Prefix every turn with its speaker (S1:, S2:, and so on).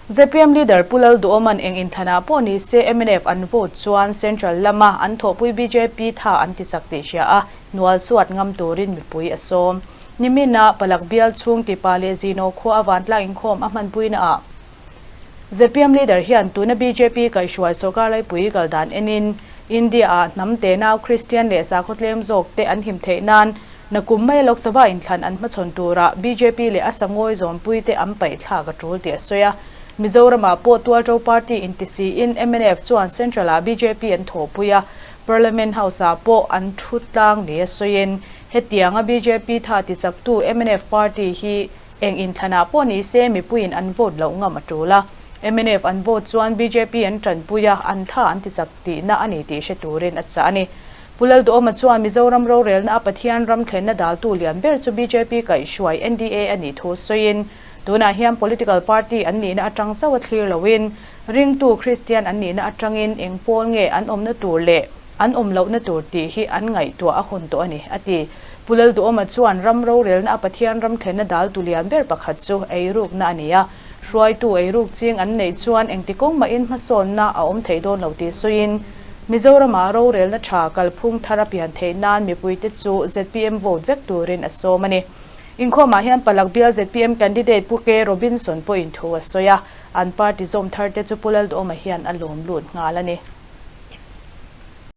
S1: ZPM leader Pu Lalduhawma'n eng inthlanah pawh ni se mnf an vote chuan Central lama an thawhpui bjp tha an ti chak tih hria a, hnual chuat ngam turin mipui a sawm. Nimina Palak bial chhung tipa leh Zino khua a vantlak inkhawm a hmanpuina ah ZPM leader hian tuna bjp kaihhruai sawrkar laipui kal dan enin India ah hnam tenau Kristian leh sakhaw tlem zawk te an him theih nan Nakum mai Lok Sabha inthlan an hmachhawn turah bjp leh a sangawi zawmpui te an paih thlak a tul tih a sawi a. Mizoramah pawh Tualto Party inti siin mnf chuan Central-ah bjp an thawhpui a, Parliament House-ah pawh an thu tlang ni a sawiin hetianga bjp tha tichaktu mnf party hi eng inthlanah pawh ni se mipuiin an vote loh ngam a tul a. Mnf an vote chuan bjp an tanpui a, an tha an tichak tihna a ni tih hre turin a chah a ni. Pu Lalduhawma chuan Mizoram rorelna a Pathian ram thlenna daltu lian ber chu bjp kaihhruai NDA a nih thu sawiin, tunah hian political party an nihna atang chauh a thlir loin, ringtu Kristian an nihna atangin eng pawl nge an awmna tur leh an awm lohna tur tih hi an ngaihtuah a hun tawh a ni, a ti. Pu Lalduhawma chuan ram rorelna a Pathian ram thlenna daltu lian ber pakhat chu eirukna a ni a, hruaitu eiruk ching an neih chuan engti kawng mahin hmasawnna a awm thei dawn lo tih sawiin, Mizorama rorelna tha kalphung thar a pian theih nan mipuite chu zpm vote vek turin a sawm a ni. Inkhawmah hian Palak bial zpm candidate Pu K Robinson pawhin thu a sawi a, an party zawm tharte chu Pu Lalduhawma hian a lawm lut nghal a ni.